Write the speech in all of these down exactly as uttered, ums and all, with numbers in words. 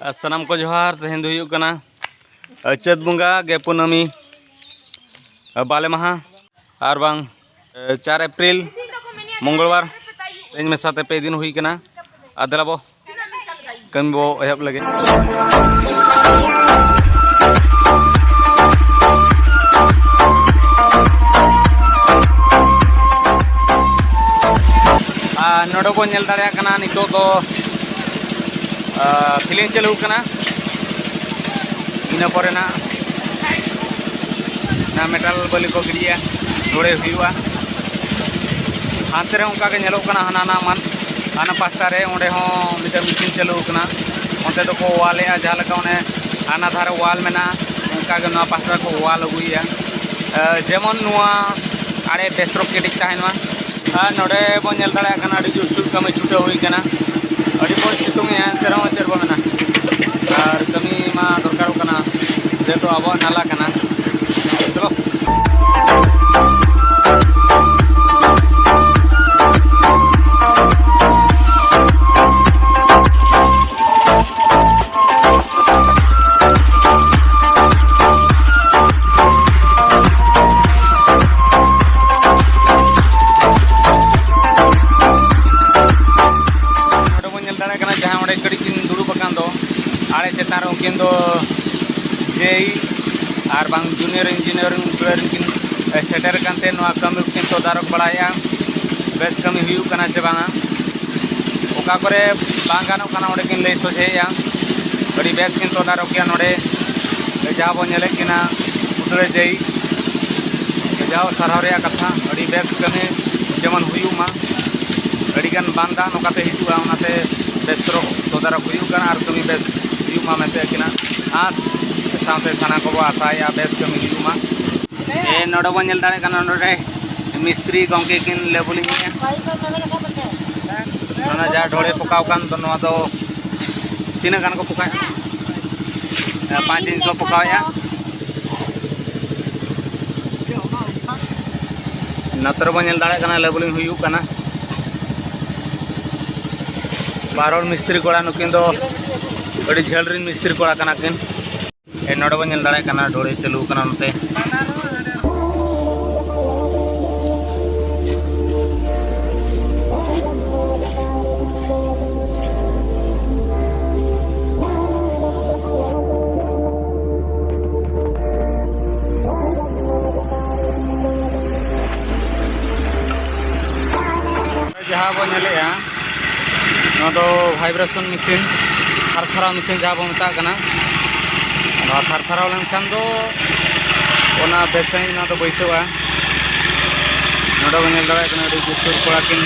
ᱟᱨ ᱥᱟᱱᱟᱢ ᱠᱚ ᱡᱚᱦᱟᱨ᱾ ᱛᱮᱦᱮᱧ ᱫᱚ ᱦᱩᱭᱩᱜ ᱠᱟᱱᱟ, ᱟᱨ ᱪᱟᱹᱛ ᱵᱚᱸᱜᱟ ᱜᱮ ᱠᱩᱱᱟᱹᱢᱤ, ᱟᱨ ᱵᱟᱞᱮ ᱢᱟᱦᱟ, ᱟᱨ ᱵᱟᱝ, ᱟᱨ ᱪᱟᱨ ᱮᱯᱨᱤᱞ ᱢᱚᱝᱜᱚᱞᱵᱟᱨ᱾ ᱛᱮᱦᱮᱧ ᱢᱮᱥᱟ ᱛᱮ ᱯᱮ ᱫᱤᱱ ᱦᱩᱭ ᱠᱟᱱᱟ᱾ ᱟᱨ ᱫᱮᱞᱟ ᱵᱚ ᱠᱟᱹᱢᱤ ᱵᱚ ᱮᱦᱚᱵ ᱞᱟᱹᱜᱤᱫ᱾ ᱟᱨ ᱱᱚᱰᱮ ᱵᱚᱱ ᱧᱮᱞ ᱫᱟᱲᱮᱭᱟᱜ ᱠᱟᱱᱟ, ᱱᱤᱛᱚᱜ ᱫᱚ, ᱟᱨ, ᱯᱷᱤᱞᱤᱝ ᱪᱟᱹᱞᱩ ᱠᱟᱱᱟ᱾ ᱤᱱᱟᱹ ᱯᱚᱨᱮ ᱱᱟᱜ ᱚᱱᱟ ᱢᱮᱴᱟᱞ ᱵᱟᱹᱞᱤ ᱠᱚ ᱜᱤᱰᱤᱭᱟ, ᱱᱚᱰᱮ ᱦᱩᱭᱩᱜᱼᱟ᱾ ᱦᱟᱱᱛᱮ ᱨᱮ ᱚᱱᱠᱟ ᱜᱮ ᱧᱮᱞᱚᱜ ᱠᱟᱱᱟ, ᱦᱟᱱᱟ ᱱᱟᱢᱟᱱ, ᱦᱟᱱᱟ ᱯᱟᱥᱴᱟ ᱨᱮ, ᱚᱸᱰᱮ ᱦᱚᱸ ᱢᱤᱫᱴᱮᱱ ᱢᱮᱥᱤᱱ ᱪᱟᱹᱞᱩ ᱟᱠᱟᱱᱟ᱾ ᱚᱱᱛᱮ ᱫᱚᱠᱚ ᱣᱟᱞᱮᱜᱼᱟ, ᱡᱟᱦᱟᱸ ᱞᱮᱠᱟ ᱚᱱᱮ ᱦᱟᱱᱟ ᱫᱷᱟᱨᱮ ᱣᱟᱞ ᱢᱮᱱᱟᱜᱼᱟ, ᱚᱱᱠᱟ ᱜᱮ ᱱᱚᱣᱟ ᱯᱟᱥᱴᱟ ᱨᱮᱠᱚ ᱣᱟᱞ ᱟᱹᱜᱩᱭᱮᱫᱼᱟ᱾ ᱮ, ᱡᱮᱢᱚᱱ ᱱᱚᱣᱟ ᱟᱲᱮ ᱵᱮᱥ ᱨᱚᱠ ᱠᱮᱴᱮᱡ ᱛᱟᱦᱮᱱ ᱢᱟ᱾ ᱟᱨ ᱱᱚᱰᱮ ᱵᱚᱱ ᱧᱮᱞ ᱫᱟᱲᱮᱭᱟᱜ ᱠᱟᱱᱟ, ᱟᱹᱰᱤ ᱡᱳᱨᱥᱳᱨ ᱠᱟᱹᱢᱤ ᱪᱷᱩᱴᱟᱹᱣ ᱦᱩᱭ ᱠᱟᱱᱟ᱾ ᱟᱹᱰᱤ ᱢᱚᱡᱽ ᱥᱤᱛᱩᱝ ᱮᱜᱼᱟ, ᱮᱱᱛᱮ ᱨᱮᱦᱚᱸ ᱪᱮᱫ ᱵᱚᱱ ᱢᱮᱱᱟ, ᱟᱨ ᱠᱟᱹᱢᱤ ᱢᱟ ᱫᱚᱨᱠᱟᱨᱚᱜ ᱠᱟᱱᱟ, ᱡᱮᱦᱮᱛᱩ ᱟᱵᱚᱣᱟᱜ ᱱᱟᱞᱟ ᱠᱟᱱᱟ᱾ ᱪᱚᱞᱚ᱾ ᱱᱚᱰᱮ ᱵᱚᱱ ᱧᱮᱞ ᱫᱟᱲᱮᱭᱟᱜ ᱠᱟᱱᱟ, ᱡᱟᱦᱟᱸ ᱚᱸᱰᱮ ᱠᱟᱹᱴᱤᱡ ᱠᱤᱱ ᱫᱩᱲᱩᱵ ᱟᱠᱟᱱ ᱫᱚ ᱟᱲᱮ ᱪᱮᱛᱟᱱ ᱨᱮ, ᱩᱱᱠᱤᱱ ᱫᱚ ᱡᱮ ᱤ ᱟᱨ ᱵᱟᱝ ᱡᱩᱱᱤᱭᱟᱨ ᱤᱧᱡᱤᱱᱤᱭᱟᱨᱤᱝ ᱩᱥᱲᱟᱹ ᱨᱮᱱ ᱠᱤᱱ ᱥᱮᱴᱮᱨ ᱟᱠᱟᱱ ᱛᱮ ᱱᱚᱣᱟ ᱠᱟᱹᱢᱤ ᱠᱤᱱ ᱛᱚᱫᱟᱨᱚᱠ ᱵᱟᱲᱟᱭᱮᱫᱼᱟ᱾ ᱵᱮᱥ ᱠᱟᱹᱢᱤ ᱦᱩᱭᱩᱜ ᱠᱟᱱᱟ ᱥᱮ ᱵᱟᱝᱟ, ᱚᱠᱟ ᱠᱚᱨᱮ ᱵᱟᱝ ᱜᱟᱱᱚᱜ ᱠᱟᱱᱟ, ᱚᱸᱰᱮ ᱠᱤᱱ ᱞᱟᱹᱭ ᱥᱚᱡᱷᱮᱭᱮᱫᱼᱟ᱾ ᱟᱹᱰᱤ ᱵᱮᱥ ᱠᱤᱱ ᱛᱚᱫᱟᱨᱚᱠ ᱜᱮᱭᱟ ᱱᱚᱰᱮ, ᱡᱟᱦᱟᱸ ᱵᱚᱱ ᱧᱮᱞᱮᱫ ᱠᱤᱱᱟ ᱯᱩᱛᱲᱟᱹ ᱡᱟᱹᱭ, ᱡᱟᱦᱟᱸ ᱥᱟᱨᱦᱟᱣ ᱨᱮᱭᱟᱜ ᱠᱟᱛᱷᱟ᱾ ᱟᱹᱰᱤ ᱵᱮᱥ ᱠᱟᱹᱢᱤ ᱡᱮᱢᱚᱱ ᱦᱩᱭᱩᱜ ᱢᱟ᱾ ᱟᱹᱰᱤᱜᱟᱱ ᱵᱟᱱ ᱫᱟᱜ ᱱᱚᱝᱠᱟᱛᱮ ᱦᱤᱡᱩᱜᱼᱟ, ᱚᱱᱟᱛᱮ ᱵᱮᱥ ᱛᱚᱫᱟᱨᱚᱠ ᱦᱩᱭᱩᱜ ᱠᱟᱱᱟ ᱟᱨ ᱠᱟᱹᱢᱤ ᱵᱮᱥ ᱦᱩᱭᱩᱜ ᱢᱟ ᱢᱮᱱᱛᱮ ᱟᱹᱠᱤᱱᱟᱜ ᱟᱸᱥ ᱥᱟᱶᱛᱮ ᱥᱟᱱᱟᱢ ᱠᱚᱵᱚ ᱟᱥᱟᱭᱮᱫᱼᱟ ᱵᱮᱥ ᱠᱟᱹᱢᱤ ᱦᱩᱭᱩᱜ ᱢᱟ᱾ ᱮ, ᱱᱚᱰᱮ ᱵᱚᱱ ᱧᱮᱞ ᱫᱟᱲᱮᱭᱟᱜ ᱠᱟᱱᱟ, ᱱᱚᱰᱮ ᱢᱤᱥᱛᱨᱤ ᱜᱚᱢᱠᱮ ᱠᱤᱱ ᱞᱮᱵᱩᱞᱤᱝ ᱮᱫᱼᱟ᱾ ᱚᱱᱟ ᱡᱟᱦᱟᱸ ᱰᱷᱚᱲᱮ ᱯᱚᱠᱟᱣ ᱠᱟᱱ ᱫᱚ, ᱱᱚᱣᱟ ᱫᱚ ᱛᱤᱱᱟᱹᱜ ᱜᱟᱱ ᱠᱚ ᱯᱚᱠᱟᱣᱮᱫᱼᱟ? ᱮ, ᱯᱟᱸᱪ ᱤᱧᱪ ᱠᱚ ᱯᱚᱠᱟᱣᱮᱫᱼᱟ᱾ ᱱᱚᱛᱮ ᱨᱮᱵᱚᱱ ᱧᱮᱞ ᱫᱟᱲᱮᱭᱟᱜ ᱠᱟᱱᱟ, ᱞᱮᱵᱩᱞᱤᱝ ᱦᱩᱭᱩᱜ ᱠᱟᱱᱟ᱾ ᱵᱟᱨ ᱦᱚᱲ ᱢᱤᱥᱛᱨᱤ ᱠᱚᱲᱟ ᱱᱩᱠᱤᱱ ᱫᱚ ᱟᱹᱰᱤ ᱡᱷᱟᱹᱞ ᱨᱮᱱ ᱢᱤᱥᱛᱨᱤ ᱠᱚᱲᱟ ᱠᱟᱱᱟ ᱠᱤᱱ᱾ ᱮ, ᱱᱚᱰᱮ ᱵᱚᱱ ᱧᱮᱞ ᱫᱟᱲᱮᱭᱟᱜ ᱠᱟᱱᱟ, ᱰᱷᱚᱲᱤ ᱪᱟᱹᱞᱩ ᱠᱟᱱᱟ ᱱᱚᱛᱮ᱾ ᱡᱟᱦᱟᱸ ᱵᱚᱱ ᱧᱮᱞᱮᱜᱼᱟ, ᱱᱚᱣᱟ ᱫᱚ vibration machine, ᱛᱷᱟᱨᱛᱷᱟᱨᱟᱣ machine ᱡᱟᱦᱟᱸ ᱵᱚᱱ ᱢᱮᱛᱟᱜ ᱠᱟᱱᱟ᱾ ᱱᱚᱣᱟ ᱛᱷᱟᱨᱛᱷᱟᱨᱟᱣ ᱞᱮᱱᱠᱷᱟᱱ ᱫᱚ ᱚᱱᱟ ᱵᱮᱥ ᱥᱟᱺᱦᱤᱡ ᱱᱚᱣᱟ ᱫᱚ ᱵᱟᱹᱭᱥᱟᱹᱣᱼᱟ᱾ ᱱᱚᱰᱮ ᱵᱚᱱ ᱧᱮᱞ ᱫᱟᱲᱮᱭᱟᱜ ᱠᱟᱱᱟ, ᱟᱹᱰᱤ ᱡᱳᱨᱥᱳᱨ ᱠᱚᱲᱟ ᱠᱤᱱ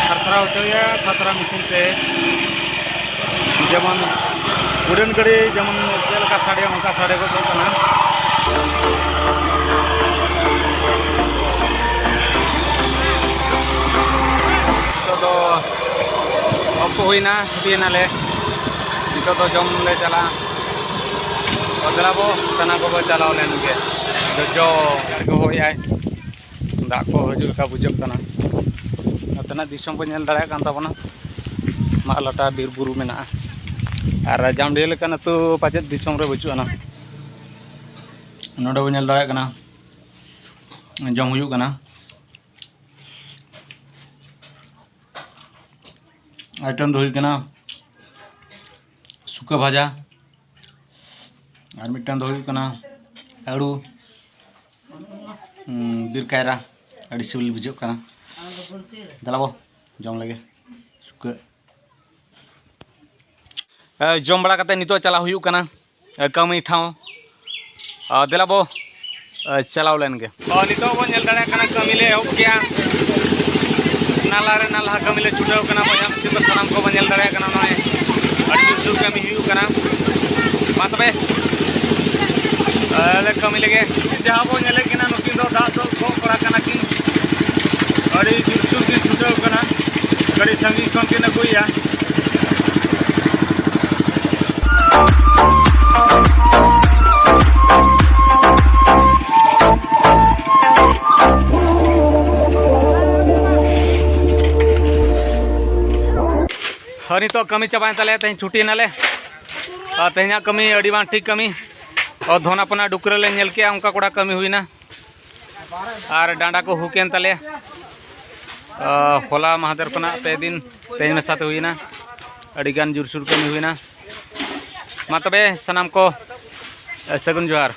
ᱛᱷᱟᱨᱛᱷᱟᱨᱟᱣ ᱦᱚᱪᱚᱭᱟ, ᱛᱷᱟᱨᱛᱷᱟᱨᱟᱣ machine ᱛᱮ᱾ ᱡᱮᱢᱚᱱ ᱩᱰᱟᱹᱱ ᱜᱟᱹᱰᱤ ᱡᱮᱢᱚᱱ ᱪᱮᱫ ᱞᱮᱠᱟ ᱥᱟᱰᱮᱭᱟ, ᱚᱱᱠᱟ ᱥᱟᱰᱮ ᱜᱚᱫᱚᱜ ᱠᱟᱱᱟ᱾ ᱱᱤᱛᱚᱜ ᱫᱚ ᱚᱠᱛᱚ ᱦᱩᱭᱱᱟ, ᱪᱷᱩᱴᱤᱭᱮᱱᱟᱞᱮ᱾ ᱱᱤᱛᱚᱜ ᱫᱚ ᱡᱚᱢ ᱞᱮ ᱪᱟᱞᱟᱜᱼᱟ᱾ ᱛᱚ ᱫᱮᱞᱟ ᱵᱚ, ᱥᱟᱱᱟ ᱠᱚᱵᱚ ᱪᱟᱞᱟᱣ ᱞᱮᱱ ᱜᱮ᱾ ᱡᱚᱡᱚ ᱠᱚ ᱦᱚᱭᱟᱭ, ᱫᱟᱜ ᱠᱚ ᱦᱤᱡᱩᱜ ᱞᱮᱠᱟ ᱵᱩᱡᱷᱟᱹᱜ ᱠᱟᱱᱟ᱾ ᱱᱚᱛᱮᱱᱟᱜ ᱫᱤᱥᱚᱢ ᱵᱚᱱ ᱧᱮᱞ ᱫᱟᱲᱮᱭᱟᱜ ᱠᱟᱱ ᱛᱟᱵᱚᱱᱟ, ᱢᱟᱜ ᱞᱟᱴᱟ ᱵᱤᱨ ᱵᱩᱨᱩ ᱢᱮᱱᱟᱜᱼᱟ᱾ ᱟᱨ ᱡᱟᱢᱰᱤᱦᱟᱹ ᱞᱮᱠᱟᱱ ᱟᱹᱛᱩ ᱯᱟᱪᱮᱫ ᱫᱤᱥᱚᱢ ᱨᱮ ᱵᱟᱹᱪᱩᱜ ᱟᱱᱟ᱾ ᱱᱚᱰᱮ ᱵᱚᱱ ᱧᱮᱞ ᱫᱟᱲᱮᱭᱟᱜ ᱠᱟᱱᱟ, ᱡᱚᱢ ᱦᱩᱭᱩᱜ ᱠᱟᱱᱟ᱾ ᱟᱭᱴᱮᱢ ᱫᱚ ᱦᱩᱭᱩᱜ ᱠᱟᱱᱟ ᱥᱩᱠᱟᱹ ᱵᱷᱟᱡᱟ, ᱟᱨ ᱢᱤᱫᱴᱟᱝ ᱫᱚ ᱦᱩᱭᱩᱜ ᱠᱟᱱᱟ ᱟᱹᱲᱩ, ᱩᱸ, ᱵᱤᱨ ᱠᱟᱭᱨᱟ, ᱟᱹᱰᱤ ᱥᱤᱵᱤᱞ ᱵᱩᱡᱷᱟᱹᱜ ᱠᱟᱱᱟ᱾ ᱫᱮᱞᱟ ᱵᱚ ᱡᱚᱢ ᱞᱮᱜᱮ ᱥᱩᱠᱟᱹ᱾ ᱮ, ᱡᱚᱢ ᱵᱟᱲᱟ ᱠᱟᱛᱮ ᱱᱤᱛᱚᱜ ᱪᱟᱞᱟᱜ ᱦᱩᱭᱩᱜ ᱠᱟᱱᱟ, ᱮ, ᱠᱟᱹᱢᱤ ᱴᱷᱟᱶ᱾ ᱟ, ᱫᱮᱞᱟ ᱵᱚ, ᱮ, ᱪᱟᱞᱟᱣ ᱞᱮᱱ ᱜᱮ᱾ ᱚ, ᱱᱤᱛᱚᱜ ᱵᱚᱱ ᱧᱮᱞ ᱫᱟᱲᱮᱭᱟᱜ ᱠᱟᱱᱟ, ᱠᱟᱹᱢᱤ ᱞᱮ ᱮᱦᱚᱵ ᱠᱮᱜᱼᱟ᱾ ᱱᱟᱞᱦᱟ ᱨᱮ ᱱᱟᱞᱦᱟ ᱠᱟᱹᱢᱤ ᱞᱮ ᱪᱷᱩᱴᱟᱹᱣ ᱠᱟᱱᱟ᱾ ᱵᱚᱭᱦᱟ ᱢᱤᱥᱤ ᱠᱚ ᱥᱟᱱᱟᱢ ᱠᱚᱵᱚᱱ ᱧᱮᱞ ᱫᱟᱲᱮᱭᱟᱜ ᱠᱟᱱᱟ, ᱱᱚᱜᱼᱚᱭ ᱟᱹᱰᱤ ᱡᱳᱨᱥᱳᱨ ᱠᱟᱹᱢᱤ ᱦᱩᱭᱩᱜ ᱠᱟᱱᱟ᱾ ᱢᱟ ᱛᱚᱵᱮ, ᱮ, ᱞᱮ ᱠᱟᱹᱢᱤ ᱞᱮᱜᱮ᱾ ᱡᱟᱦᱟᱸ ᱵᱚᱱ ᱧᱮᱞᱮᱫ ᱠᱤᱱᱟ, ᱱᱩᱠᱤᱱ ᱫᱚ ᱫᱟᱜ ᱫᱚ ᱜᱚᱜ ᱠᱚᱲᱟ ᱠᱟᱱᱟ ᱠᱤᱱ᱾ ᱟᱹᱰᱤ ᱡᱳᱨᱥᱳᱨ ᱠᱤᱱ ᱪᱷᱩᱴᱟᱹᱣ ᱠᱟᱱᱟ, ᱟᱹᱰᱤ ᱥᱟᱺᱜᱤᱧ ᱠᱷᱚᱱ ᱠᱤᱱ ᱟᱹᱜᱩᱭᱮᱫᱼᱟ᱾ ᱟᱨ ᱱᱤᱛᱚᱜ ᱠᱟᱹᱢᱤ ᱪᱟᱵᱟᱭᱮᱱ ᱛᱟᱞᱮᱭᱟ, ᱛᱮᱦᱮᱧ ᱪᱷᱩᱴᱤ ᱮᱱᱟᱞᱮ᱾ ᱟᱨ ᱛᱮᱦᱮᱧᱟᱜ ᱠᱟᱹᱢᱤ ᱟᱹᱰᱤ ᱵᱟᱝ ᱴᱷᱤᱠ ᱠᱟᱹᱢᱤ᱾ ᱟᱨ ᱫᱷᱚᱱᱟᱯᱚᱱᱟ ᱰᱩᱠᱨᱟᱹ ᱞᱮ ᱧᱮᱞ ᱠᱮᱜᱼᱟ, ᱚᱱᱠᱟ ᱠᱚᱲᱟ ᱠᱟᱹᱢᱤ ᱦᱩᱭᱱᱟ᱾ ᱟᱨ ᱰᱟᱸᱰᱟ ᱠᱚ ᱦᱩᱠ ᱮᱱ ᱛᱟᱞᱮᱭᱟ᱾ ᱟᱨ ᱦᱚᱞᱟ ᱢᱟᱦᱫᱮᱨ ᱠᱷᱚᱱᱟᱜ ᱯᱮ ᱫᱤᱱ, ᱛᱮᱦᱮᱧ ᱢᱮᱥᱟᱛᱮ ᱦᱩᱭᱱᱟ᱾ ᱟᱹᱰᱤᱜᱟᱱ ᱡᱳᱨᱥᱳᱨ ᱠᱟᱹᱢᱤ ᱦᱩᱭᱱᱟ᱾ ᱢᱟ ᱛᱚᱵᱮ ᱥᱟᱱᱟᱢ ᱠᱚ ᱥᱟᱹᱜᱩᱱ ᱡᱚᱦᱟᱨ᱾